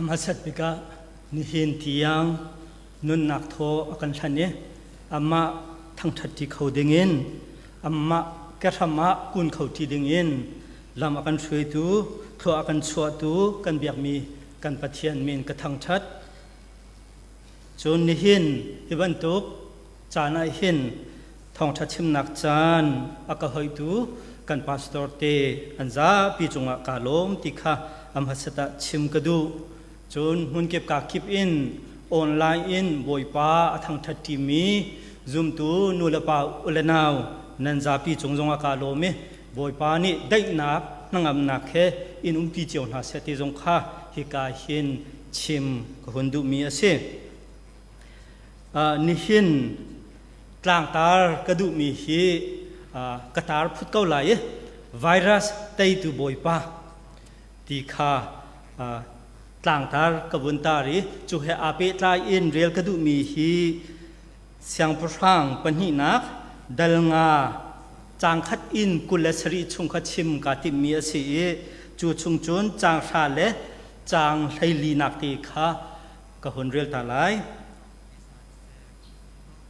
A hmasat bik ah nihin tiang nunnak thaw a kan hlanh i amah thangṭhatṭi kho dingin amah kehram ah kun kho ṭi dingin lam a kan hruaitu, thlua a kan chuahtu kan biakmi kan Pathian min ka thangṭhat. Cun nihin hi bantuk caan ah hin thawngṭha chimnak caan a ka hoihtu kan pastor te an zapi cungah kaa lawm ti kha a hmasat ah chim ka duh. Cun hmunkip kakip in online in Bawipa a thangṭhat ṭimi zumtu nulepa ulenau nan zapi cung zongah kaa lawm i Bawipa nih daihnak hnangamnak he in umpi cio hna seh ti zong kha hika hin chim ka hun duhmi a si. Nihin tlangtar ka duhmi hi ka tar phut ko lai i virus teitu Bawipa ti kha tlangtar ka vun tar i cu he aa pehtlai in rel ka duhmi hi siangpahrang pahnihnak dal nga caang khat in 27 chung kha chim kaa timhmi a si i cu chung cun caang hra le caang 14nak te kha ka hun rel ta lai.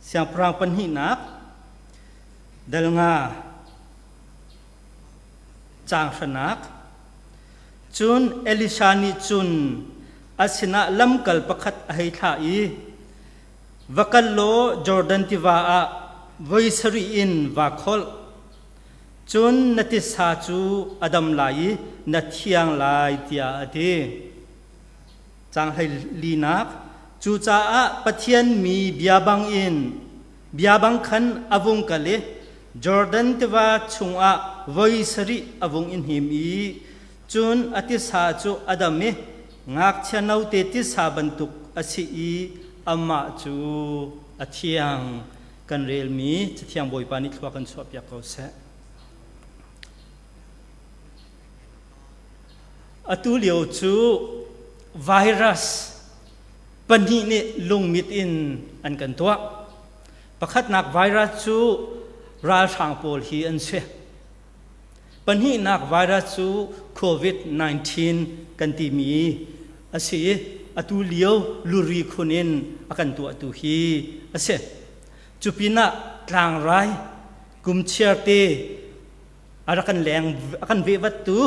Siangpahrang pahnihnak dal nga caang hranak Cun Elisha nih cun a sinah lamkal pakhat a hei thlah i, Va kal law Jordan tiva ah voi sarih in vaa kholh. Cun na titsa cu a dam lai i na thiang lai, tiah a ti. Caang hleilinak Cucaah Pathian mi bia bangin bia bang khan a vung kal i Jordan tiva chungah voi sarih a vung i hnim i cun a tisa cu a dam i ngakchia note tisa bantuk a si i amah cu a thiang. Kan relmi Cathiang Bawipa nih thlua kan chuahpiak ko seh. Atu lio cu virus pahnih nih lungmit in an kan tuah. Pakhatnak virus cu ralhrang pawl hi an si. Pahnihnak virus cu COVID-19 kan timi a si i atu lio luri khun in a kan tuahtu hi a si. Cu pinah tlangrai kumchiarte a rak kan leng a kan vehvattu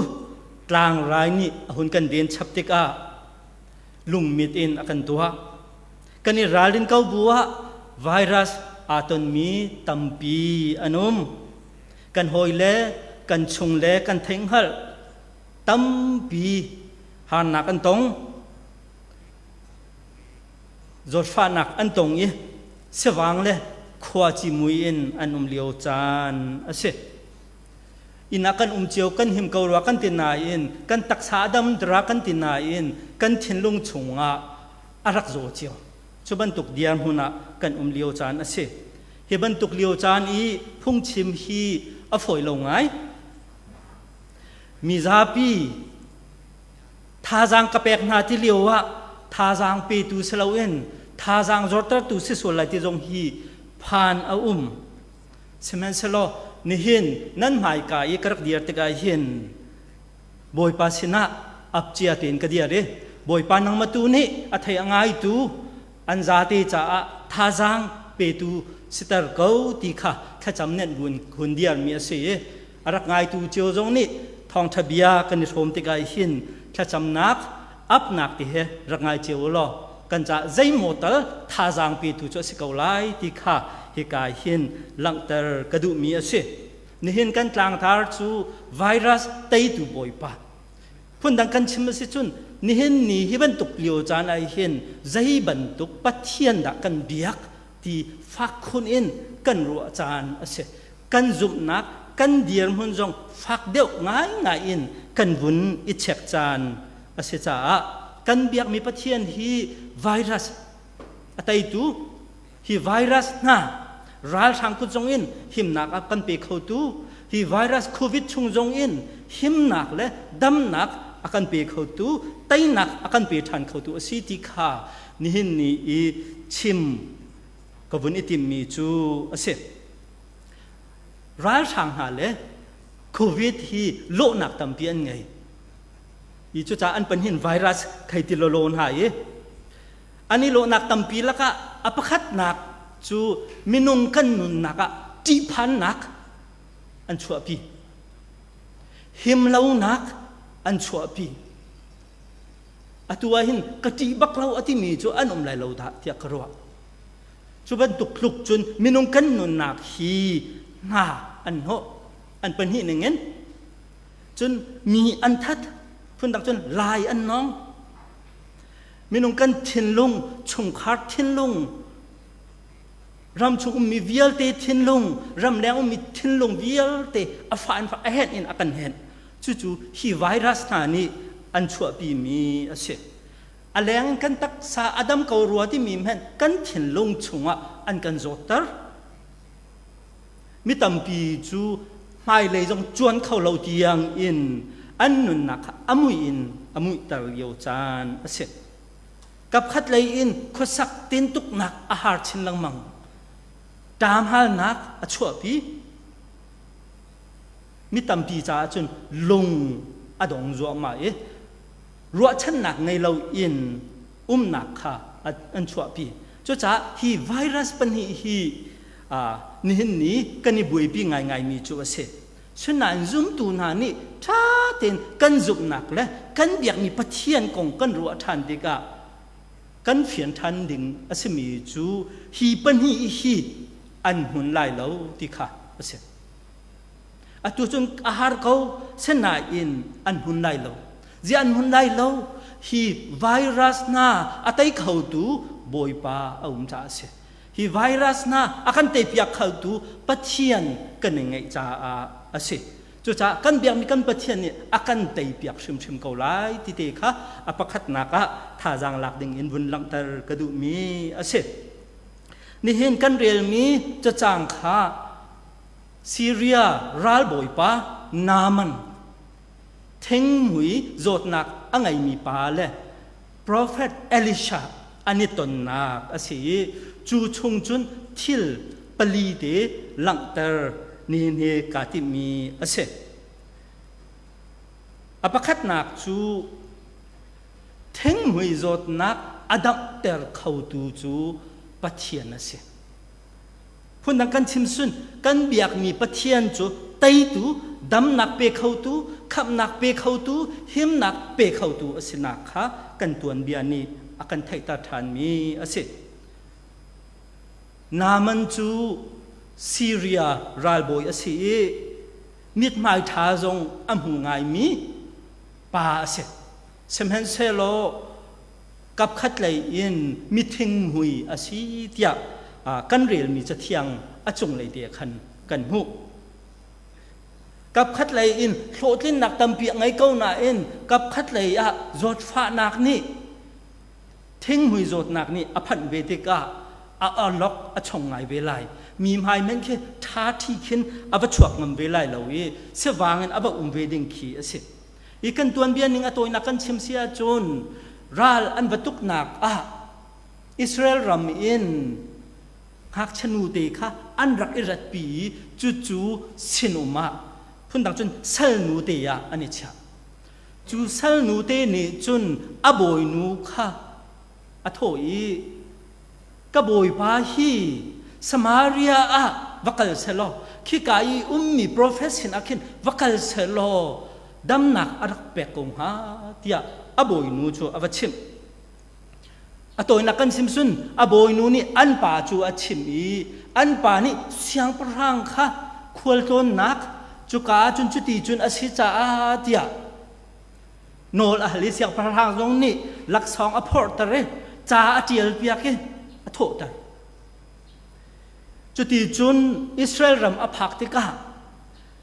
tlangrai nih a hun kan den chap tikah lungmit in a kan tuah. Kan i ralrin ko bu ah virus aa tonmi tampi an um. Kan hawile, kan chung le kan theihhngalh tampi harnak an tong. Zawtfahnak an tong i sivang le khuaci mui in an um lio caan a si. Inn ah kan um cio kan him ko rua kan ti nain kan taksa a dam dra kan ti nain kan thinlung chungah a rak zaw cio. Cu bantuk dirhmun ah kan um lio caan a si. Hi bantuk lio caan i phungchim hi a fawi lo ngai. Mizapi Thazaang ka pek hna ti lio ah thazaang petu si loin thazaang zortertu si sual lai ti zong hi phan a um. Sihmanhsehlaw nihin nan hmaika i ka rak dir tikah hin Bawipa sinah ap cia tein ka dir i Bawipa nangmah tu nih a thei a ngaitu an zate caah thazaang petu siter ko ti kha thlacam nenh buin hun dirmi a si i a rak ngaitu cio zong nih thawngṭha bia kan i hrawm tikah hin thlacamnak apnak ti he rak ngai cio u law kan caah zeimaw tal thazaang petu cu a si ko lai ti kha hika hin langhter ka duhmi a si. Nihin kan tlangtar cu virus teitu bawipa. Phundang kan chim a si cun nihin ni hi bantuk lio caan ah hin zei bantuk Pathian dah kan biak ti fak khun in kan ruah caan a si. Kan zumhnak kan dirhmun zong fak deuh ngaingai in kan vun i check caan a si caah kan biakmi Pathian hi virus a teitu hi virus hna ralhrang kut zong in himnak a kan pe khotu hi virus covid chung zong in himnak le damnak a kan pe khotu teinak a kan pe ṭhan khotu a si ti kha nihin ni i chim ka vun i timmi cu a si. Ralhrang hna le covid hi lawhnak tampi an ngei. I cucaah an panhin virus thei ti lawlaw hna i an i lawhnak tampi lakah a pakhatnak cu minung kan nunnak ah ṭihphannak an chuahpi. Himlonak an chuahpi. Atu ah hin ka ṭih bak lo a timi cu an um lai lo dah tiah ka ruah. Cu bantuk tluk cun minung kan nunnak hi hna an hnawh an pahnih ningin cun mi an that phundang cun lai an nawng minung kan thinlung chungkhar thinlung ramchung ummi vialte thinlung ramleng ummi thinlung vialte a fa in fa a henh in a kan henh cucu hi virus hna nih an chuahpimi a si a leng in kan taksa a dam ko rua timi hmanh kan thinlung chungah an kan zawtter Mi tampi cu hmailei zong cuan kho lo tiang in an nunnak kha a mui in a muihter lio caan a si. Kapkhat lei in khuasak tintuknak a har chin lengmang. Ṭamhalnak a chuahpi. Mi tampi caah cun lung a dong zuahmah i ruahchannak ngei loin umnak kha an chuahpi. Cucaah hi virus pahnih hi nihin ni kan i buaipi ngaingaimi cu a si. Sinain zumtu hna nih ṭha tein kan zumhnak le kan biakmi Pathian kong kan ruah ṭhan tikah kan fian ṭhan ding a simi cu hi pahnih hi an hmun lai lo ti kha a si. Atu cun a har ko, sinain an hmun lai lo. Ziah an hmun lai lo? Hi virus hna a tei khotu Bawipa a um caah a si. Hi virus hna a kan teipiak khotu Pathian kan i ngeih caah a si. Cucaah kan biakmi kan Pathian nih a kan teipiak hrimhrim ko lai ti te kha a pakhatnak ah thazaang lak ding in vun langhter ka duhmi a si. Nihin kan relmi cacang kha Syria ralbawipa Naaman thingmui zawtnak a ngeimi pa le profet Elisha an i tonnak a si i cu chung cun thil pali te langhter ni hi kaa timhmi a si. A pakhatnak cu thingmui zawtnak a damhter khotu cu Pathian a si. Phundang kan chim sun kan biakmi Pathian cu teitu, damnak pe khotu, khamhnak pe khotu, himnak pe khotu a sinak kha kan tuanbia nih a kan theihter ṭhanmi a si. Naaman cu Syria ralbawi a si i mithmai ṭha zong a hmu ngaimi pa a si. Sihmanhsehlaw kapkhat lei in mithing mui a si tiah kan relmi cathiang a cunglei te khan kan hmuh. Kapkhat lei in hlawhtlinnak tampi a ngei ko nain kapkhat lei ah zawtfahnak nih thinghmui zawtnak nih a phanh ve tikah a alok a chong ngai ve lai. Mi hmai men khi ṭha ṭhi khin a va chuak ngam ve lai lo i sivang in a va um ve ding khi a si. Hi kan tuanbia ning a tawinak kan chim si ahcun ral an va tuknak ah Israel ram in ngakchia nute kha an rak i ratpi i cucu sinum ah phundang cun salnu te ah an i chiah. Cu salnu te nih cun a bawinu kha a thawh i ka bawipa hi Samaria ah va kal selaw khika i ummi profet sinah khin va kal selaw damnak a rak pek ko hnga tiah a bawinu cu a va chimh. A tawinak kan chim sun a bawinu nih an pa cu a chimh i an pa nih siangpahrang kha khualtlawnnak cuka ah cun cuti cun a si caah tiah Nawl a hal i siangpahrang zong nih laksawng a phorhter i ca a ṭialpiak i a thawhter. Cuti cun Israel ram a phak tikah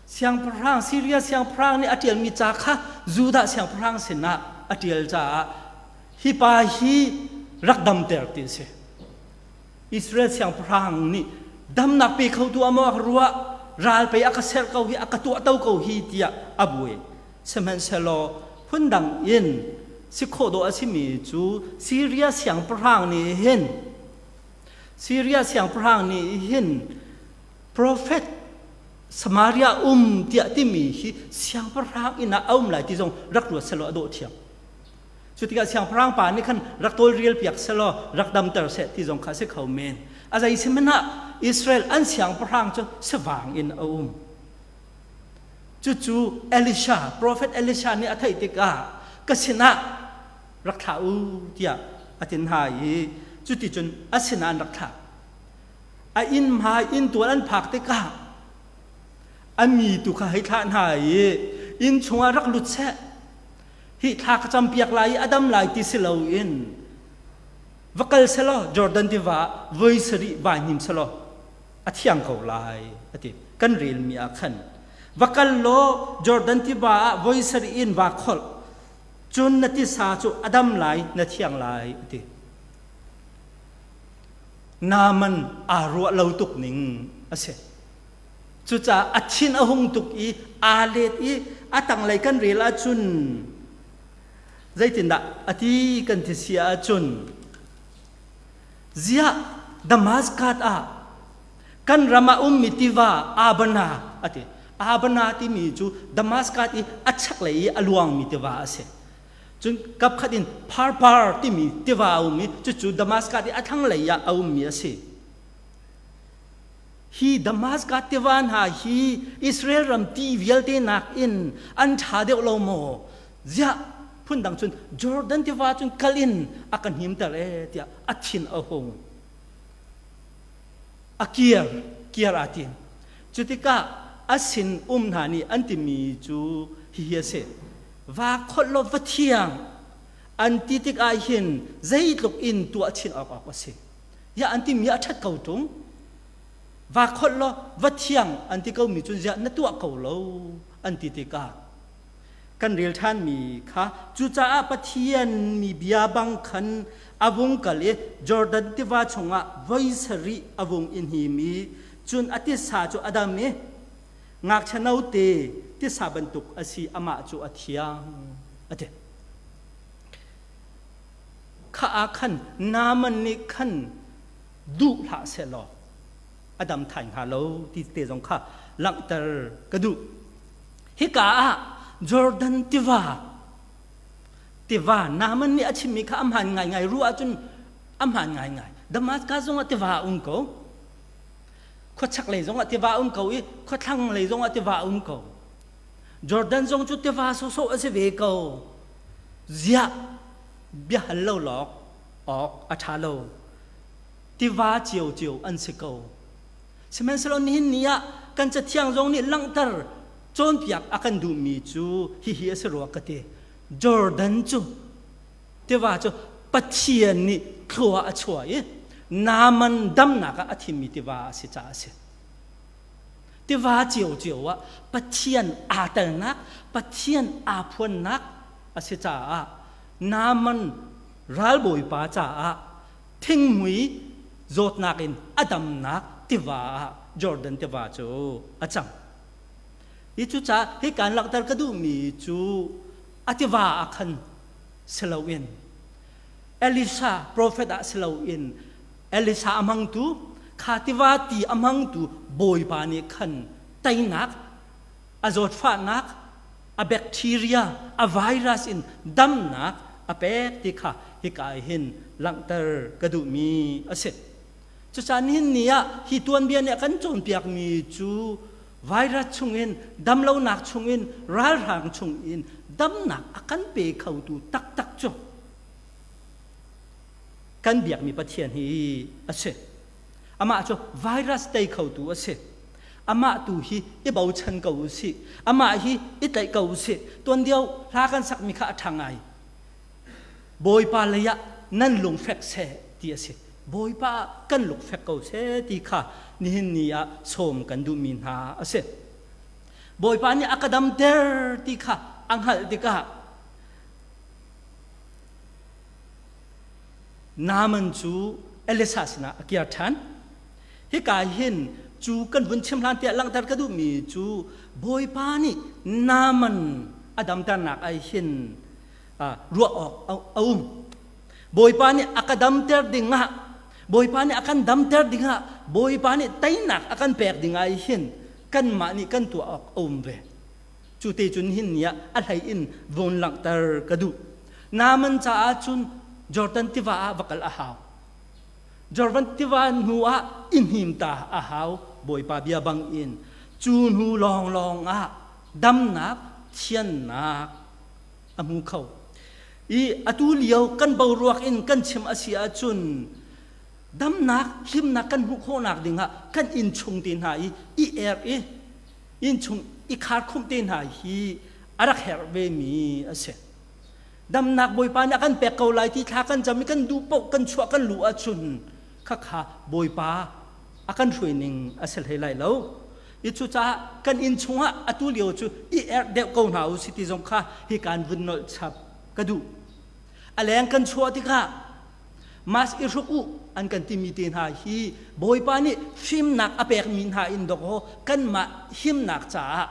siangpahrang Syria siangpahrang nih a ṭialmi ca kha Judah siangpahrang sinah a ṭial caah hi pa hi rak damter ti a si. Israel siangpahrang nih damnak pe khotu a maw a ruah ral pei a ka serh ko hi a ka tuahto ko hi tiah a buai. Sihmanhsehlaw phundang in si khawh dawh a simi cu Syria siangpahrang nih hin Syria siangpahrang nih hin profet Samaria um tiah timi hi siangpahrang inn ah a um lai ti zong rak ruat selaw a dawh thiam. Cu tikah siangpahrang pa nih khan rak tawlrel piak selaw rak damter seh ti zong kha a si kho men. A zei si hmanh ah Israel an siangpahrang cu savang in a um. Cucu Elisha, profet Elisha nih a theih tikah ka sinah rak thlah u tiah a ti hna i cuticun a sinah an rak thlah. A inn hmai inntual an phak tikah a mi tu kha hei thlah hna i inn chungah rak lut seh. Hi thla ka campiak lai i a dam lai ti si loin va kal selaw Jordan tiva ah voi sarih vai hnim selaw a thiang ko lai a ti. Kan relmi ah khan va kal law Jordan tiva ah voi sarih in vaa kholh cun na tisa cu a dam lai na thiang lai a ti. Naaman aa ruah lo tuk ning a si. Cucaah a thin a hung tuk i aa let i a tanglei kan rel ahcun zeitindah a ti kan ti si ahcun ziah Damascus ah kan ram ah ummi tiva Abana a ti. Abana timi cu Damascus i a chaklei i a luangmi tiva a si. Cun kapkhat in Pharpar timi tiva a um i cucu Damascus i a thlanglei ah a ummi a si. Hi Damascus tiva hna hi Israel ram ti vialte nakin an ṭha deuh lo maw? Ziah phundang cun Jordan tiva cun kal in a ka hnimter ee tiah a thin a hung. A kir, kir aa tim. Cutikah a sin um hna nih an timi cu hihi a si. Va kholh law va thiang an ti tikah hin zeitluk in tuah chin awk awk a si. Ya an timi a ṭhat ko ṭung. Va kholh law va thiang an ti komi cun ziah na tuah ko lo an ti tikah kan rel ṭhanmi kha cucaah Pathian mi bia bang khan a vung kal i Jordan tiva chungah voi sarih a vung i hnim i cun a tisa cu a dam i ngakchia note tisa bantuk a si amah cu a thiang a ti. Kha ah khan Naaman nih khan duh hlah sehlaw a dam thai hnga lo ti te zong kha langhter ka duh. Hika ah Jordan tiva tiva Naaman nih a chimmi kha a hmaan ngaingai ruah ahcun a hmaan ngaingai. Damascus zongah tiva a um ko. Khuachak lei zongah tiva a um ko i khuathlang lei zongah tiva a um ko. Jordan zong cu tiva sawsawh a si ve ko. Ziah biahal lo lawk awk a ṭha lo. Tiva ciocio an si ko. Sihmanhsehlaw nihin ni ah kan cathiang zong nih langhter cawnpiak a kan duhmi cu hihi a si rua ka ti. Jordan cu tiva cu Pathian nih thlua a chuah i Naaman damnak ah a thimmi tiva a si caah a si. Tiva ciocio ah Pathian aa telnak, Pathian aa phuannak a si caah Naaman ralbawipa caah thingmui zawtnak in a damnak tiva ah Jordan tiva cu a cang. Hi cucaah hi kaan langhter ka duhmi cu a tiva ah khan si loin Elisha profet ah si loin Elisha a hmangtu kha tiva ti a hmangtu Bawipa nih khan teinak a zawtfahnak a bacteria a virus in damnak a pek ti kha hika hin langhter ka duhmi a si. Cucaah nihin ni ah hi tuanbia nih a kan cawnpiakmi cu virus chungin damlonak chungin ralhrang chungin damnak a kan pe khotu taktak cu kan biakmi Pathian hi a si. Amah cu virus tei khotu a si. Amah tu hi i bochan ko u sih. Amah hi i tlaih ko u sih. Tuan deuh hla kan sakmi kha a ṭha ngai. Bawipa lei ah nan lung fek seh ti a si. Bawipa ah kan lung fek ko seh ti kha nihin ni ah sawm kan duhmi hna a si. Bawipa nih a ka damter ti kha a hngalh tikah Naaman cu Elisha sinah a kir ṭhan. Hika hin cu kan vun chim hlan tiah langhter ka duhmi cu Bawipa nih Naaman a damternak ai hin ruah awk a um. Bawipa nih a ka damter dingah Bawipa nih a kan damter dingah Bawipa nih teinak a kan pek dingah hin kanmah nih kan tuah awk a um ve. Cu te cun hin ni ah a hlei in vun langhter ka duh. Naaman caah cun Jordan tiva ah va kal a hau. Jordan tiva hnu ah i hnim ta a hau Bawipa bia bang in. Cu hnu lawnglawng ah damnak, thiannak a hmu kho. I atu lio kan boruak in kan chim a si ahcun damnak, himnak kan hmuh khawhnak dingah kan innchung te hna i i er i innchung i kharkhumh te hna hi a rak herh vemi a si. Damnak Bawipa nih a kan pek ko lai ti thla kan cam i kan duh paoh kan chuah kan luh ahcun khakha Bawipa a kan hruai ning a si hlei lai lo. I cucaah kan inn chungah atu lio cu i erh deuh ko hna u si ti zong kha hi kaan vun nolh chap ka duh. A leng kan chuah tikah mas i hruk u an kan timi te hna hi Bawipa nih fimnak a pekmi hna in dawk kanmah himnak caah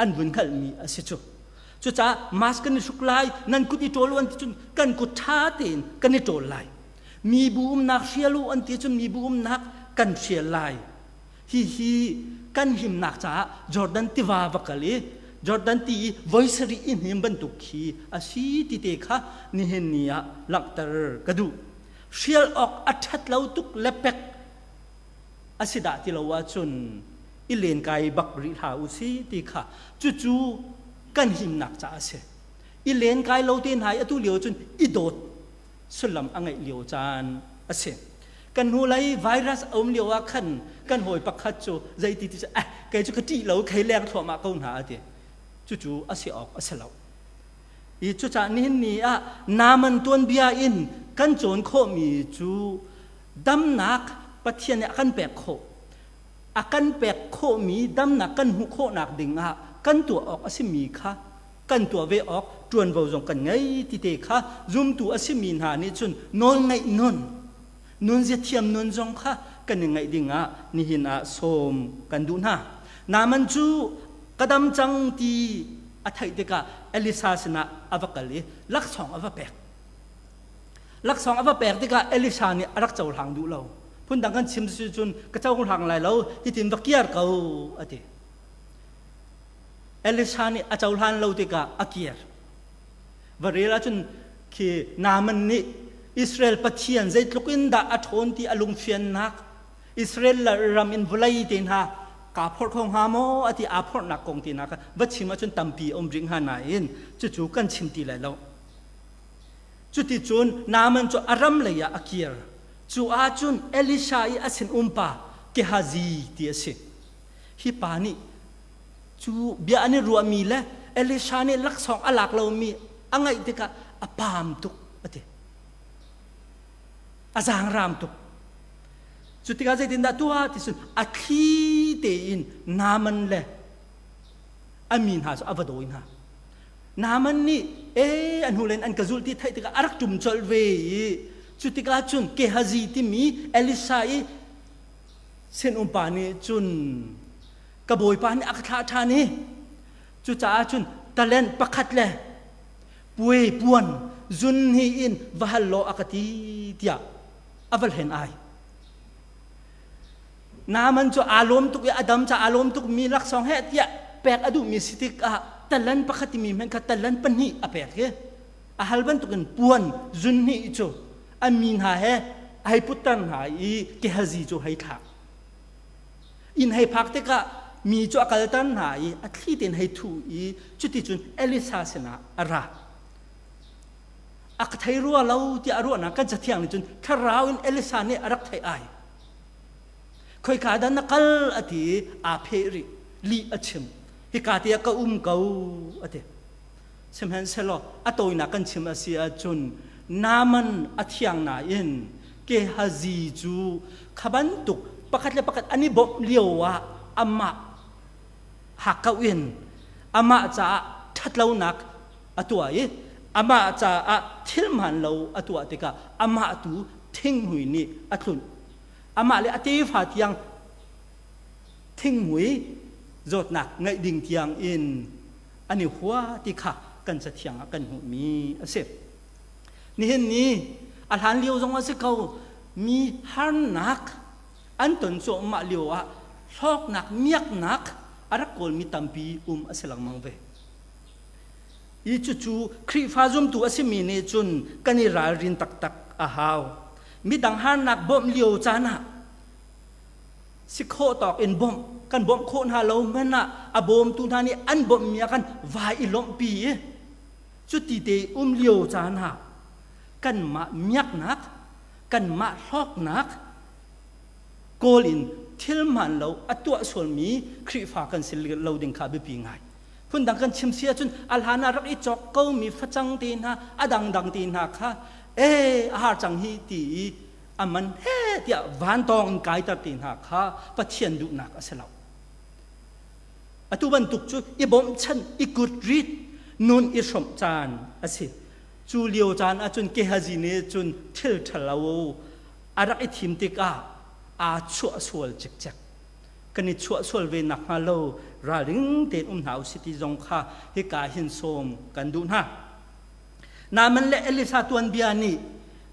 an vun hngalhmi a si cu. Cucaah mask kan i hruk lai, nan kut i ṭawl u an ti cun kan kut ṭha tein kan i ṭawl lai. Mibu umnak hrial u an ti cun mibu umnak kan hrial lai. Hihi kan himnak caah Jordan tiva va kal i Jordan ti i voi sarih i hnim bantuk khi a si ti te kha nihin ni ah langhter ka duh. Hrial awk a ṭhat lo tuk le pek a si dah ti lo ahcun i lenkai bak rih hlah u si ti kha cucu kan himnak caah a si. I lenkai lo te hna i atu lio cun i dawt sullam a ngeih lio caan a si. Kan hnulei virus a um lio ah khan kan hawi pakhat cu zeiti ti cu eh kei cu ka ṭih lo khei leng thluahmah ko hna a ti. Cucu a si awk a si lo. I cucaah nihin ni ah Naaman tuanbia in kan cawn khawhmi cu damnak Pathian nih a kan pek khawh. A kan pek khawhmi damnak kan hmuh khawhnak ding ah kan tuah awk a simi kha kan tuah ve awk ṭuanvo zong kan ngei ti te kha zumtu a simi hna nih cun nawlngaih nun nunzia thiam nun zong kha kan i ngaih ding ah nihin ah sawm kan duh hna. Naaman cu ka dam cang ti a theih tikah Elisa sinah a va kal i laksawng a va pek. Laksawng a va pek tikah Elisha nih a rak cohlang duh lo. Phundang kan chim si cun ka cohlang lai lo, hitin va kiar ko a ti. Elisha nih a cohlan lo tikah a kir. Va rel ahcun khi Naaman nih Israel Pathian zeitluk in dah a ṭhawn ti a lungfiannak Israel ram in vawlei te hna kaa phorh kho hnga maw a ti aa phorhnak kong te hna kha va chim ahcun tampi a um rih hnga nain cucu kan chim ti lai lo. Cuticun Naaman cu a ram lei ah a kir. Cu ahcun Elisha i a sinumpa Gehazi ti a si. Hi pa nih cu bia an i ruahmi le Elisha nih laksawng a lak lomi a ngaih tikah a paam tuk a ti. A zaangraam tuk. Cu tikah zeitindah tuah ti cun a thli tein Naaman le a mi hna cu a va dawi hna. Naaman nih ee a hnulen an ka zulh ti theih tikah a rak ṭum colh ve i cu tikah cun Gehazi timi Elisha i sinumpa nih cun ka bawipa nih a ka thlah ṭhan i cucaah cun talent pakhat le puai puan zun hnih in va hal law a ka ti tiah a va hlen ai. Naaman cu aa lawm tuk i a dam caah aa lawm tukmi laksawng heh tiah pek a duhmi si tikah talan pakhat timi hmanh kha talan pahnih a pek i a hal bantukin puan zun hnih cu a mi hna he a hei putter hna i Gehazi cu hei thlak. Inn hei phak tikah mi cu a kalter hna i a thli tein hei thuh i cuticun Elisa sinah a ra. A ka thei rua lo tiah a ruahnak kan cathiang nih cun thlarau in Elisa nih a rak theih ai. Khoika dah na kal a ti i aa pheh rih lih a chim hika te ah ka um ko a ti sihmanhsehlaw a tawinak kan chim a si ahcun Naaman a thiang nain Gehazi cu kha bantuk pakhat le pakhat an i bawmh lio ah amah hakkauh in amah caah ṭhatlonak a tuah i amah caah thil hmaan lo a tuah tikah amah tu thinghmui nih a tlunh amah le a tefa tiang thinghmui zawtnak ngeih ding tiang in an i hua ti kha kan cathiang ah kan hmuhmi a si. Nihin ni a hlan lio zong a si ko mi harnak an ton cuahmah lio ah hlawknak miaknak a rak kawlmi tampi um a si lengmang ve. I cucu Khrihfa zumtu a simi nih cun kan i ralrin taktak a hau. Midang harnak bawmh lio caan ah si khawh tawk in bawmh kan bawmh khawh hna lo hmanh ah a bawmtu hna nih an bawmhmi ah khan vai i lawmhpi i cuti te um lio caan ah kanmah miaknak kanmah hlawknak kawl in thil hmaan lo a tuah sualmi Khrihfa kan si lo ding kha biapi ngai. Phundang kan chim si ahcun a hlan ah rak i cawk komi facang te hna a dangdang te hna kha ee a har cang hi ti i a man he tiah vantawng in kaiter te hna kha Pathian duhnak a si lo. Atu bantuk cu i bawmhchanh, i kutrit, nun i hrawmh caan a si. Cu lio caan ahcun Gehazi nih cun thil ṭhalo a rak i thim tikah aa chuah sual cikcek. Kan i chuah sual ve nakhnga lo ralring tein um hna usih ti zong kha hika hin sawm kan duh hna. Naaman le Elisa tuanbia nih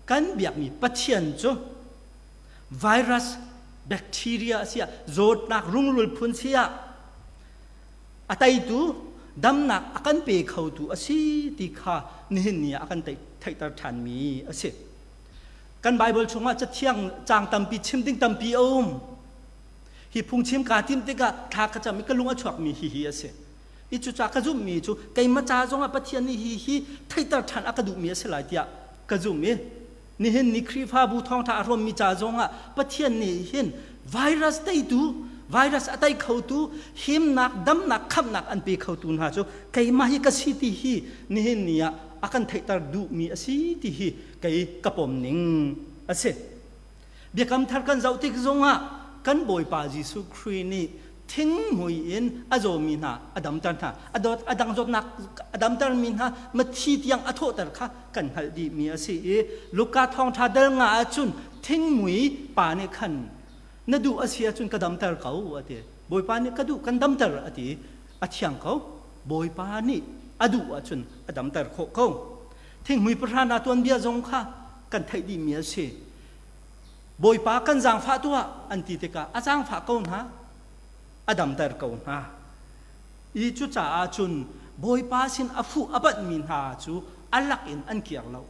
kan biakmi Pathian cu virus, bacteria asiah zawtnak rungrul phun siah a teitu damnak a kan pe khotu a si ti kha nihin ni ah a kan theihter ṭhanmi a si. Kan Baibal chungah cathiang caang tampi chim ding tampi a um. Hi phungchim kaa timh tikah thla ka cam i ka lung a chuakmi hihi a si. I cucaah ka zumhmi cu keimah ca zongah Pathian nih hi hi theihter ṭhan a ka duhmi a si lai tiah ka zumh i nihin ni Khrihfabu thawngṭha a hrawmmi ca zongah Pathian nih hin virus teitu virus a tei khotu himnak damnak khamhnak an pe khotu hna cu keimah hi ka si ti hi nihin ni ah a kan theihter duhmi a si ti hi kei ka pom ning a si. Biakam thar kan zoh tik zongah kan Bawipa Jesuh Khrih nih thinghmui in a zawmi hna a damter hna a dawt a dang zawtnak a damtermi hna mithi tiang a thawhter kha kan hngalh dihmi a si i Luka thawngṭha dal nga ahcun thinghmui pa nih khan na duh a si ahcun ka damter ko a ti Bawipa nih ka duh kan damter a ti a thiang ko Bawipa nih a duh ahcun a damter khawh ko thinghmui pahra hna tuanbia zong kha kan theih dihmi a si Bawipa kan zaangfah tuah an ti tikah a zaangfah ko hna, a damter ko hna. I cucaah cun Bawipa sin a fuh a banhmi hna cu a lak in an kir lo.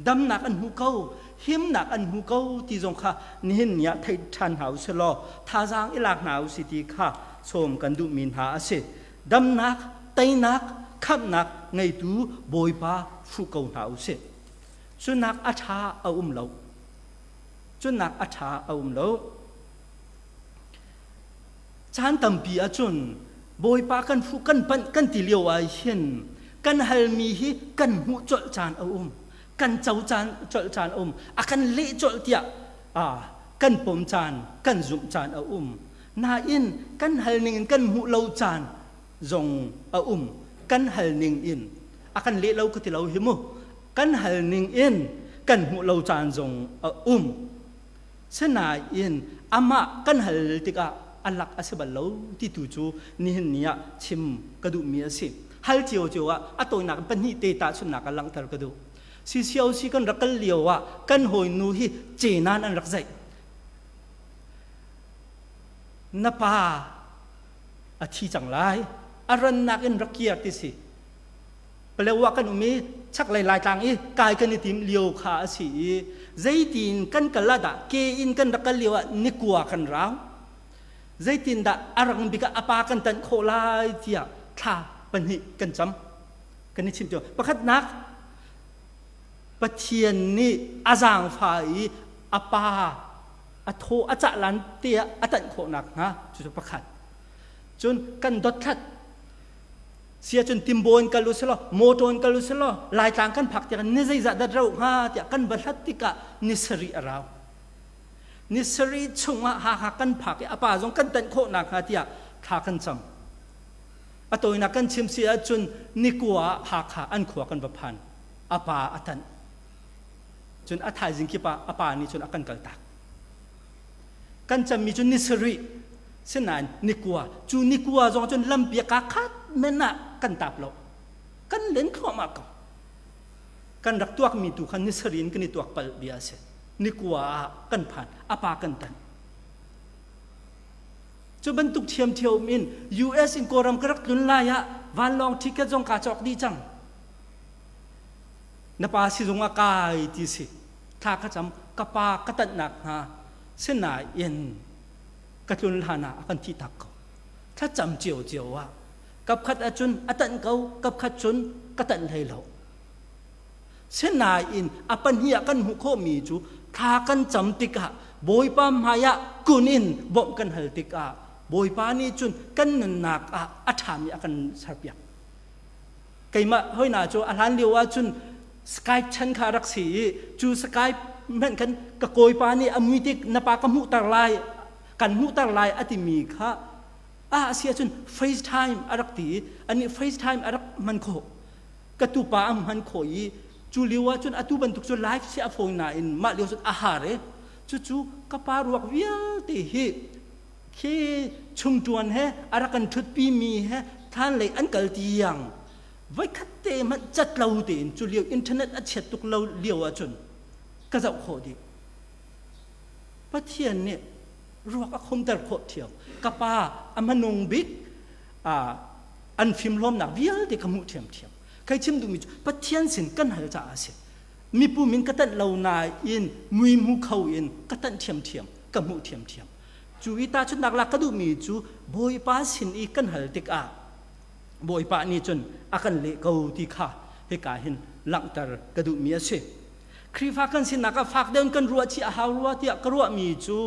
Damnak an hmu ko, himnak an hmu ko ti zong kha nihin ni ah thei ṭhan hna u sih law thazaang i lak hna u sih ti kha sawm kan duhmi hna a si. Damnak, teinak, khamhnak ngeitu Bawipa fuh ko hna u sih. Cunak a ṭha a um lo. Cunak a ṭha a um lo. Caan tampi ahcun Bawipa kan fuh kan panh kan ti lio ah hin kan halmi hi kan hmuh colh caan a um. Kan co caan colh caan a um. A kan leh colh tiah kan pom caan, kan zumh caan a um. Nain kan hal ning in kan hmuh lo caan zong a um. Kan hal ning in a kan leh lo ka ti lo hi mu. Kan hal ning in kan hmuh lo caan zong a um. Sinain amah kan hal tikah a lak a si bal lo ti tu cu nihin ni ah chim ka duhmi a si. Hal ciocio ah a tawinak in pahnih te tahchunhnak ah langhter ka duh. CCOC kan rak kal lio ah kan hawinu hi cenan an rak zaih. Na pa a thi cang lai, a rannak in rak kir ti si. Palewa kan um i chaklei Laitlang i kai kan i tim lio kha a si i zeitin kan kal ah dah ke in kan rak kal lio ah nikua kan rau. Zeitindah a rang bik ah a pa kan tanh khawh lai tiah thla pahnih kan cam. Kan i chim cio. Pakhatnak Pathian nih a zaangfa i a pa a thaw a cah lan te ah a tanh khawh nakhnga cucu pakhat. Cun kan dothlat Sia cun timbo in kal u selaw, motor in kal u selaw, Laitlang kan phak tiang ni zeizah dah rauh hnga tiah kan va hlat tikah ni sarih a rau. Ni sarih chungah Hakha kan phak i a pa zong kan tanh khawh nakhnga tiah thla kan cam. A tawinak kan chim si ahcun nikua ah Hakha an khua kan va phan. A pa a tanh. Cun a thaizing kip ah a pa nih cun a kan kaltak. Kan cammi cu ni sarih sinain nikua cu nikua zong cun lampi ka khat men ah kan tap lo. Kan len thluahmah ko. Kan rak tuakmi tu kha ni sarih in kan i tuak palh bia a si. Nikua ah kan phan, a pa kan tan. Cu bantuk ṭhiamṭhiam in US in Kawlram ka rak tlun lai ah vanlawng ticket zong kaa cawk dih cang. Na pa sizung ah kai ti si. Thla ka cam ka pa ka tanhnak hnga sinain ka tlun hlan ah a kan thih tak ko. Thlacam ciocio ah kapkhat ahcun a tanh ko, kapkhat cun ka tanh hlei lo. Sinain a pahnih ah kan hmuh khawhmi cu thla kan cam tikah Bawipa hmaiah kun in bawmh kan hal tikah Bawipa nih cun kan nunnak ah a ṭhami a kan serpiak. Keimah hoina cu a hlan lio ahcun Skype chan kha a rak si i cu Skype hmanh khan ka kawipa nih a mui tik na pa ka hmuhter lai kan hmuhter lai a timi kha a si ahcun FaceTime a rak ti i anih FaceTime a rak hman khawh. Ka tupa a hman khawh i cu lio ahcun atu bantuk cu live si a fawi nain mah lio cun a har i cucu ka pa ruak vialte hi khi chungṭuan he a rak kan ṭhutpi mi he thlan lei an kal tiang voikhat te hmanh cat lo tein cu lio internet a chiat tuk lo lio ahcun ka zoh khawh dih. Pathian nih ruak a khumter khawh ṭhiam. Ka pa a hmanung bik an fimhlawmnak vialte ka hmuh ṭhiamṭhiam. Kai chim duhmi cu Pathian sin kan hal caah a si. Mipu min ka tanh lo nain mui hmu kho in ka tanh ṭhiamṭhiam, ka hmuh ṭhiamṭhiam. Cu i tahchunhnak lak ka duhmi cu Bawipa sin i kan hal tikah Bawipa nih cun a kan leh ko ti kha hika hin langhter ka duhmi a si. Khrihfa kan sinak ah fak deuh in kan ruah chih a hau rua tiah ka ruahmi cu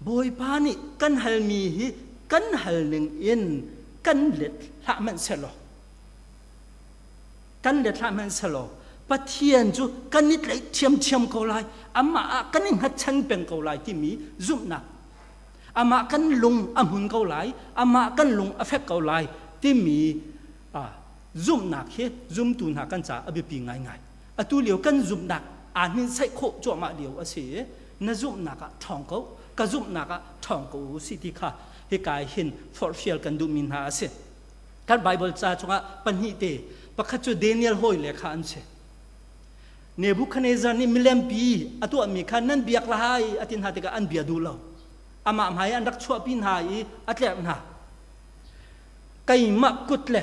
Bawipa nih kan halmi hi kan hal ning in kan let hlah hmanh selaw kan let hlah hmanh selaw Pathian cu kan i tlaih ṭhiamṭhiam ko lai amah ah kan i hngatchan peng ko lai timi zumhnak amah kan lung a hmun ko lai amah kan lung a fek ko lai timi zumhnak hi zumtu hna kan caah a biapi ngaingai atu lio kan zumhnak aa hninsaih khawh cuahmah lio a si i na zumhnak ah ṭhawng ko ka zumhnak ah ṭhawng ko u si ti kha hika hin forhfial kan duhmi hna a si kan Bible ca chungah pahnih te pakhat cu Daniel hawi le kha an si Nebuchadnezzar nih milempi a tuahmi kha nan biak lai a ti hna tikah an bia duh lo amah hmai an rak chuahpi hna i a tlerh hna keimah kut le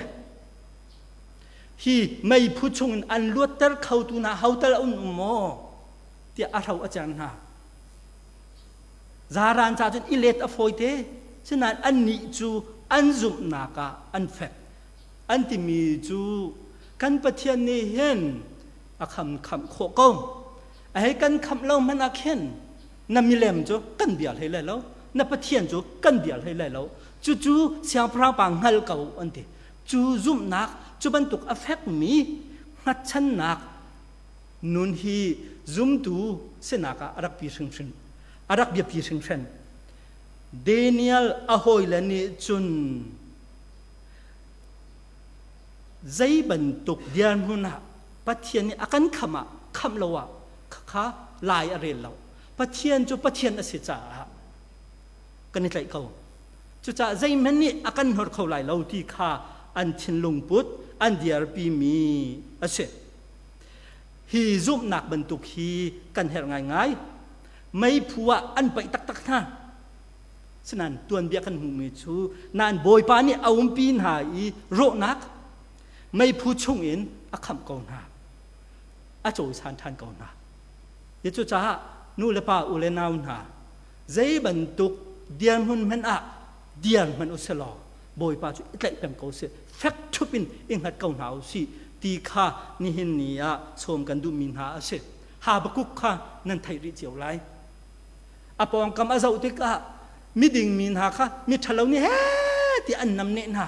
hi meiphu chungin an luatter khotu hna hotal a um maw tiah a hro a cer hna. Zaran ca cun i let a fawite, sinain annih cu an zumhnak ah an fek. An timi cu kan Pathian nih hin a kham khamh khawh ko. A hei kan khamh lo hmanh ah khin na milem cu kan bia hlei lai lo, na Pathian cu kan bia hlei lai lo. Cucu siangpahrang pa hngal ko an ti. Cu zumhnak, cu bantuk a fekmi hngatchannak nun hi zumtu sinak ah a rak pi hringhran a rak biapi hringhran. Daniel a hawile nih cun zei bantuk dirhmun ah Pathian nih a kan khamh ah khamh lo ah kha lai a rel lo. Pathian cu Pathian a si caah kan i tlaih ko. Cucaah zeihmanh nih a kan hnor kho lai lo ti kha an thinlung put an dirpimi a si. Hi zumhnak bantuk hi kan herh ngaingai. Meiphu ah an paih taktak hna. Sinain tuanbia kan hmuhmi cu nain Bawipa nih a umpi hna i rawhnak meiphu chungin a khamh ko hna. A cawisan ṭhan ko hna. Cucaah nu le pa u le nau hna zei bantuk dirhmun hmanh ah dir hmanh u sih law Bawipa cu i tlaih peng ko sih fek ṭhup in i hngat ko hna u sih ti kha nihin ni ah sawm kan duhmi hna a si. Habakkuk kha nan theih rih cio lai. A pawngkam a zoh tikah miding mi hna kha miṭhalo nih heh ti an namneh hna.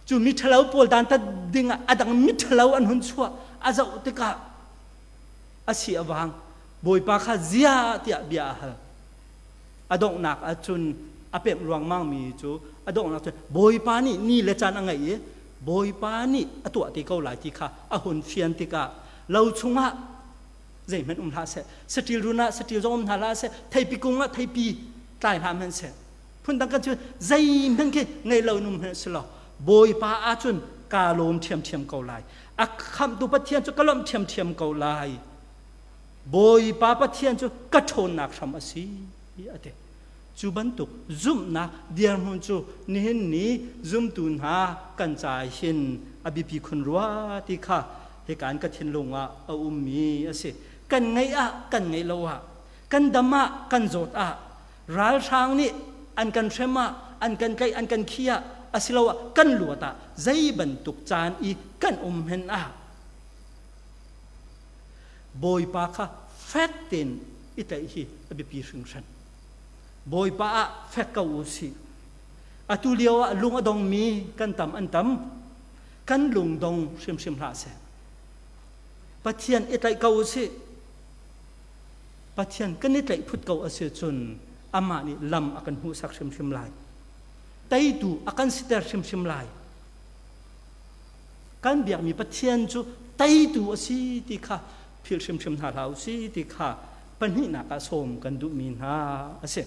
Cu miṭhalo pawl dantat dingah a dang miṭhalo an hun chuah a zoh tikah a si a vang. Bawipa kha zia tiah bia a hal. A donghnak ahcun a pemh ruangmangmi cu a donghnak cun Bawipa nih ni le caan a ngeih i Bawipa nih a tuah te ko lai ti kha a hun fian tikah lo chungah zeihmanh um hlah seh saṭil run ah saṭil zong um hna hlah seh theipi kung ah theipi tlai hlah hmanh seh phundang kan cu zeihmanh khi ngei lo in um hmanh si lo Bawipa ahcun kaa lawm ṭhiamṭhiam ko lai a khamhtu Pathian cu ka lawmh ṭhiamṭhiam ko lai Bawipa Pathian cu ka ṭhawnnak hram a si a ti. Cu bantuk zumhnak dirhmun cu nihin ni zumtu hna kan caah hin a biapi khun rua ti kha. Hika in ka thinlung ah a ummi a si. Kan ngeih ah, kan ngeih lo ah, kan dam ah, kan zawt ah, ralhrang nih an kan hrem ah, an kan tlaih, an kan khi ah, asiloah kan luat ah, zei bantuk caan i kan um hen ah, Bawipa kha fek tein i tlaih hi a biapi hringhran. Bawipa ah fek ko u sih. Atu lio ah lung a dongmi kan tam an tam. Kan lung dong hrimhrim hlah seh. Pathian i tlaih ko u sih. Pathian kan i tlaih phut ko a si cun amah nih lam a kan hmuhsak hrimhrim lai. Teitu a kan siter hrimhrim lai. Kan biakmi Pathian cu teitu a si ti kha philh hrimhrim hna hlah u si ti kha pahnihnak ah sawm kan duhmi hna a si.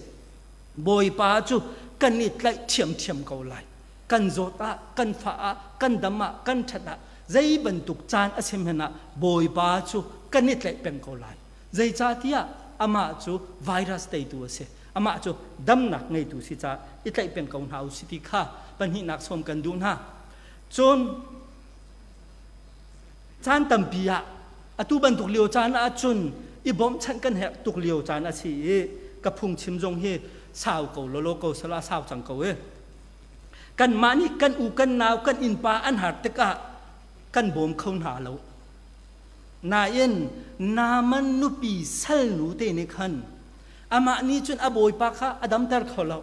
Bawipa cu kan i tlaih ṭhiamṭhiam ko lai. Kan zawt ah, kan fah ah, kan dam ah, kan ṭhat ah, zei bantuk caan a si hmanh ah Bawipa cu kan i tlaih peng ko lai. Zeicahtiah amah cu virus teitu a si. Amah cu damnak ngeitu si caah i tlaih peng ko hna u si ti kha pahnihnak sawm kan duh hna. Cun caan tampi ah atu bantuk lio caan ahcun i bawmhchanh kan herh tuk lio caan a si i ka phungchim zong hi sau ko lawlaw ko sala sau cang ko e. Kanmah nih kan u kan nau kan innpa an har tikah kan bawm kho hna lo. Nain Naaman nupi salnu te nih khan amah nih cun a bawipa kha a damter kho lo.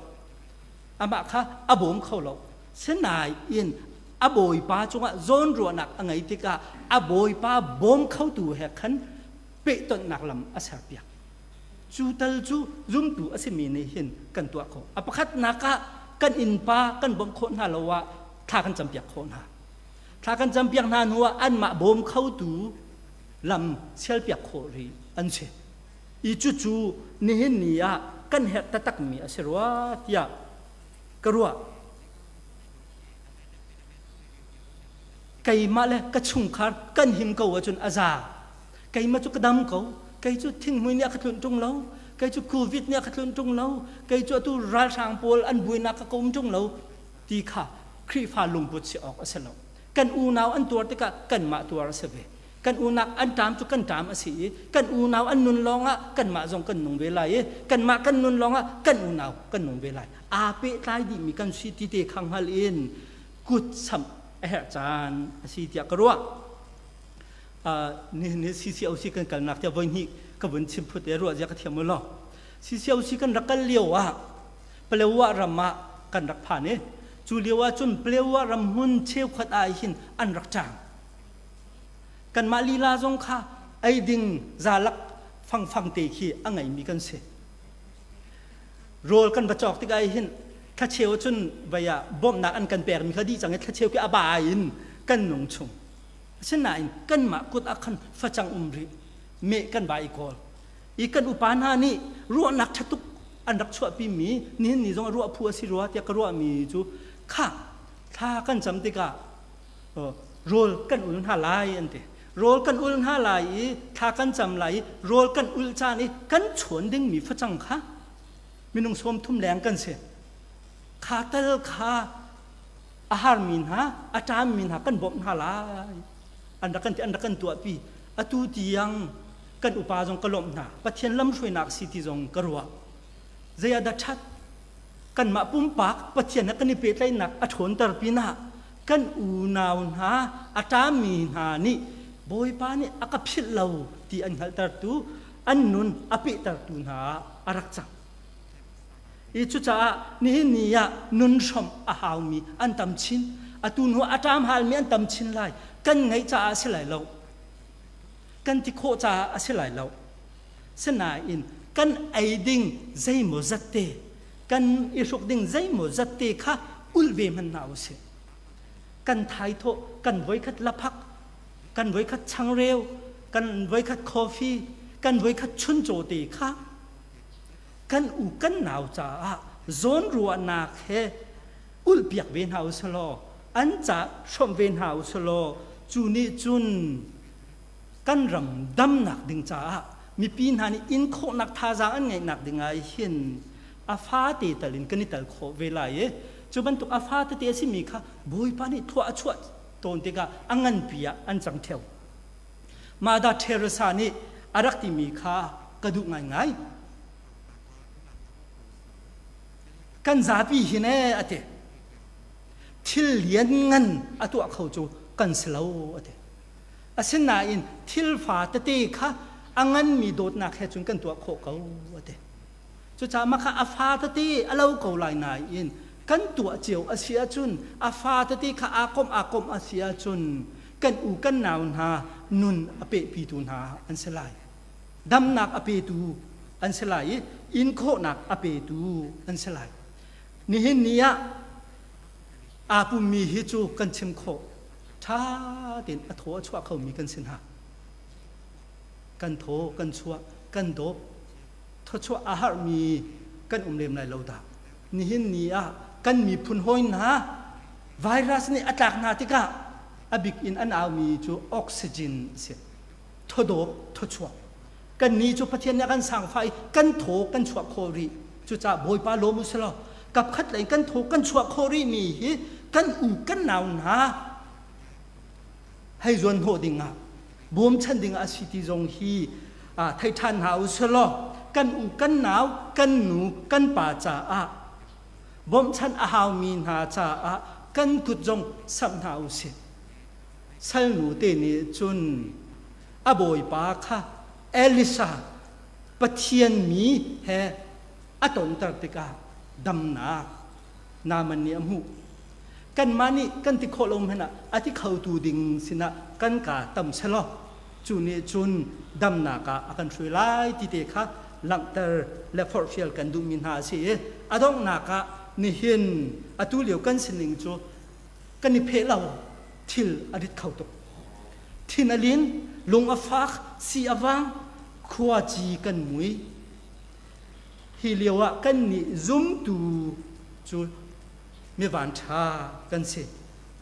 Amah kha a bawm kho lo. Sinain a bawipa cungah zawnruahnak a ngei tikah a bawipa bawm khotu he khan pehtonhnak lam a serpiak. Cu tal cu zumtu a simi nih hin kan tuah khawh. A pakhatnak ah kan innpa kan bawmh khawh hna lo ah thla kan campiak khawh hna. Thla kan campiak hna hnu ah anmah bawm khotu lam sialpiak khawh rih an si. I cucu nihin ni ah kan herh taktakmi a si rua tiah ka ruah. Keimah le ka chungkhar kan him ko ahcun a za. Keimah cu ka dam ko. Kei cu thinghmui nih a ka tlunh ṭung lo. Kei cu COVID nih a ka tlunh ṭung lo. Kei cu atu ralhrang pawl an buainak ka um ṭung lo ti kha Khrihfa lungput si awk a si lo. Kan unau an tuar tikah kanmah tuar a si ve. Kan unau an ṭam cu kan ṭam a si i kan unau an nun lawngah kanmah zong kan nung ve lai i kanmah kan nun lawngah kan unau kan nung ve lai. Aa pehtlai dihmi kan si ti te kha hngal in kut samh a herh caan a si tiah ka ruah. Nihin ni CCOC kan kalnak tiah voi hnih ka vun chim phut e ruah zia ka thiam u law. CCOC kan rak kal lio ah Palewa ram ah kan rak phan i cu lio ah cun Palewa ram hmun cheukhat ah hin an rak ṭang. Kanmah lila zong kha ei ding zalak fangfang te khi a ngeimi kan si. Rawl kan va cawk tikah hin thlacheu cun vei ah bawmhnak an kan pekmi kha dih cang i thlacheu khi a ba in kan nung chung. Asinain kanmah kut ah khan facang um rih meh kan va i kawl. I kan upa hna nih ruahnak ṭha tuk an rak chuahpimi nihin ni zong a ruah phu a si rua tiah ka ruahmi cu kha thla kan cam tikah rawl kan ul hna lai an ti. Rawl kan ul hna lai i thla kan cam lai i rawl kan ul caan i kan chawn dingmi facang kha minung 30 leng kan si. Kha tal kha a harmi hna, a ṭammi hna kan bawmh hna lai. An rak kan ti, an rak kan tuahpi. Atu tiang kan upa zong ka lawmh hna. Pathian lamhruainak si ti zong ka ruah. Zei ah dah ṭhat? Kanmah pumpak Pathian he kan i pehtlaihnak a ṭhawnter pinah kan unau hna a ṭami hna nih Bawipa nih a ka philh lo ti an hngalhtertu an nun a pehtertu hna ah a rak cang. I cucaah nihin ni ah nun hrawmh a haumi an tam chin. Atu hnu a ṭam halmi an tam chin lai. Kan ngeih caah a si lai lo. Kan ti khawh caah a si lai lo. Sinain kan ei ding zeimaw zat te, kan i hruk ding zeimaw zat te kha ulh ve hmanh hna usih. Kan thaithawh, kan voikhat laphak, kan voikhat changreu, kan voikhat coffee, kan voikhat chuncaw te kha kan u kan nau caah zawnruahnak he ulhpiak ve hna usih law an ca hrawmh ve hna usih law cu nih cun kan ram damnak ding caah mipi hna nih in khawhnak thazaang an ngeihnak ding ah hin a fate tal in kan i tal khawh ve lai i cu bantuk a fa tete a simi kha Bawipa nih thlua a chuah tawn tikah a nganpi ah an cang ṭheo. Mother Teresa nih a rak timi kha ka duh ngaingai. Kan zapi hin ee a ti. Thil lianngan a tuah kho cu kan si lo a ti. Asinain thil fa tete kha a nganmi dawtnak he cun kan tuah khawh ko a ti. Cucaah mah kha a fa tete a lo ko lai nain kan tuah cio a si ahcun a fa tete kha aa komh aa komh a si ahcun kan u kan nau hna nun a pehpitu hna an si lai. Damnak a petu an si lai i in khawhnak a petu an si lai. Nihin ni ah aa pummi hi cu kan chim khawh ṭha tein a thaw a chuah khomi kan si hna. Kan thaw kan chuah kan dawp thawchuah a harhmi kan um lem lai lo dah. Nihin ni ah kan miphun hawi hna virus nih a tlak hna tikah a bik in an aumi cu oxygen a si. Thawdawp thawchuah. Kannih cu Pathian nih a kan sangfah i kan thaw kan chuah khawh rih. Cucaah Bawipa lawm u silaw kapkhat lei kan thaw kan chuah khawh rihmi hi kan u kan nau hna hei zuan hnawh dingah bawmchan dingah a si ti zong hi thei ṭhan hna u silaw kan u kan nau kan nu kan pa caah bawmhchanh a haumi hna caah kan kut zong samh hna u sih. Salnu te nih cun a bawipa kha Elisa Pathian mi he a tonter tikah damnak Naaman nih a hmuh. Kanmah nih kan ti khawh lo hmanh ah a ti khotu ding sinah kan kaa tam selaw cu nih cun damnak ah a kan hruai lai ti te kha langhter le forhfial kan duhmi hna a si i a donghnak ah nihin atu lio kan sining cu kan i pheh lo thil a rit kho tuk. Thin a lin, lung a fak, si a vang, khuaci kan mui. Hi lio ah kannih zumtu cu mivan ṭha kan si.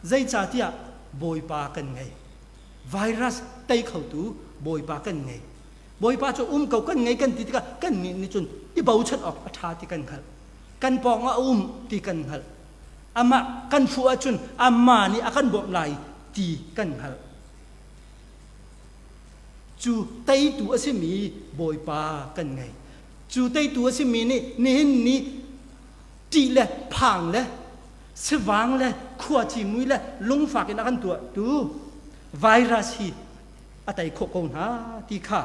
Zeicahtiah Bawipa kan ngei. Virus tei khotu Bawipa kan ngei. Bawipa cu um ko kan ngei kan ti tikah kannih nih cun i bochan awk a ṭha ti kan hngalh. Kan pawng ah a um ti kan hngalh. Amah kan fuh ahcun amah nih a kan bawmh lai ti kan hngalh. Cu teitu a simi Bawipa kan ngei. Cu teitu a simi nih nihin ni ṭih le phang le sivang le khuaci mui le lungfak in a kan tuahtu virus hi a tei khawh ko hna ti kha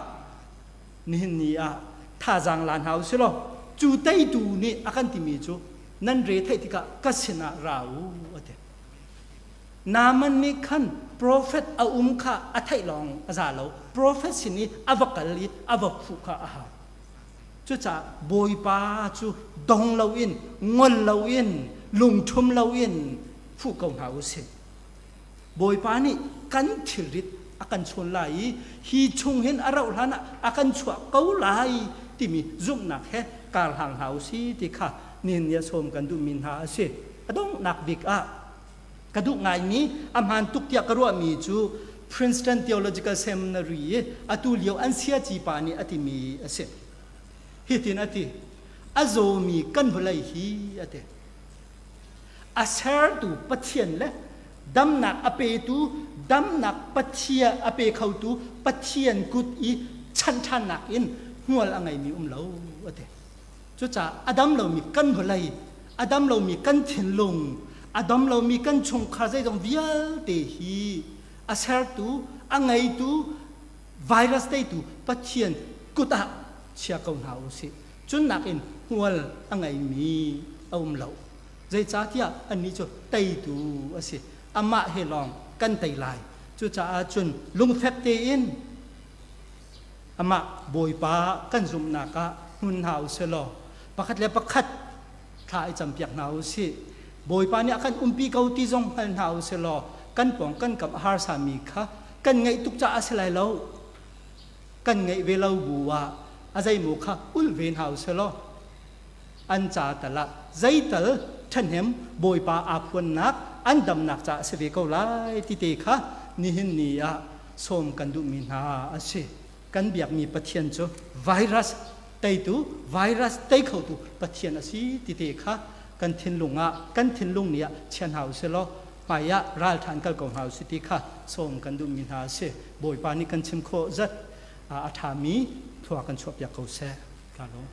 nihin ni ah thazaang la hna u si law cu teitu nih a kan timi cu nan re theih tikah ka sinah ra u a ti. Naaman nih khan profet a um kha a theih lawng a za lo. Profet sin i a va kal i a va fuh kha a hau. Cucaah Bawipa cu dong loin, ngol loin, lungṭhum loin fuh ko hna u sih. Bawipa nih kan thilrit a kan chawn lai i hi chung hin a rauh hlan ah a kan chuah ko lai timi zumhnak he kar hlang hna u si ti kha nihin ni a sawm kan duhmi hna a si. A donghnak bik ah Ka duh ngaimi, a hmaan tuk tiah ka ruahmi cu Princeton Theological Seminary i atu lio an siaci pa nih a timi a si. Hitin a ti, A zawmi kan vawlei hi a ti. A sertu Pathian le damnak a petu damnak Pathian a pe khotu Pathian kut i chanh ṭhannak in hmual a ngeimi um lo a ti. Cucaah a dam lomi kan vawlei, a dam lomi kan thinlung, a dam lomi kan chungkhar zeizong vialte hi a sertu, a ngeitu, virus teitu Pathian kut ah chia ko hna u sih. Cun nakin hmual a ngeimi a um lo. Zeicahtiah annih cu teitu a si. Amah he lawng kan tei lai. Cucaah cun lungfek tein Amah Bawipa kan zumhnak ah hmun hna u sih law pakhat le pakhat thla i campiak hna u sih. Bawipa nih a kan umpi ko ti zong hngal hna u sih law kan pawng kan kam a harsami kha kan ngaih tuk caah a si lai lo. Kan ngaih ve lo bu ah a zeimaw kha ulh ve hna u sih law an ca tal ah zeital ṭhahnem Bawipa aa phuannak an damnak caah a si ve ko lai ti te kha nihin ni ah sawm kan duhmi hna a si. Kan biakmi Pathian cu virus teitu, virus tei khotu Pathian a si ti te kha kan thinlung ah, kan thinlung nih ah chia hna u sih law. Hmai ah ralṭha in kal ko hna usih ti kha sawm kan duhmi hna a si. Bawipa nih kan chim khawh zat a ṭhami thlua kan chuahpiak ko seh. Ka lawm.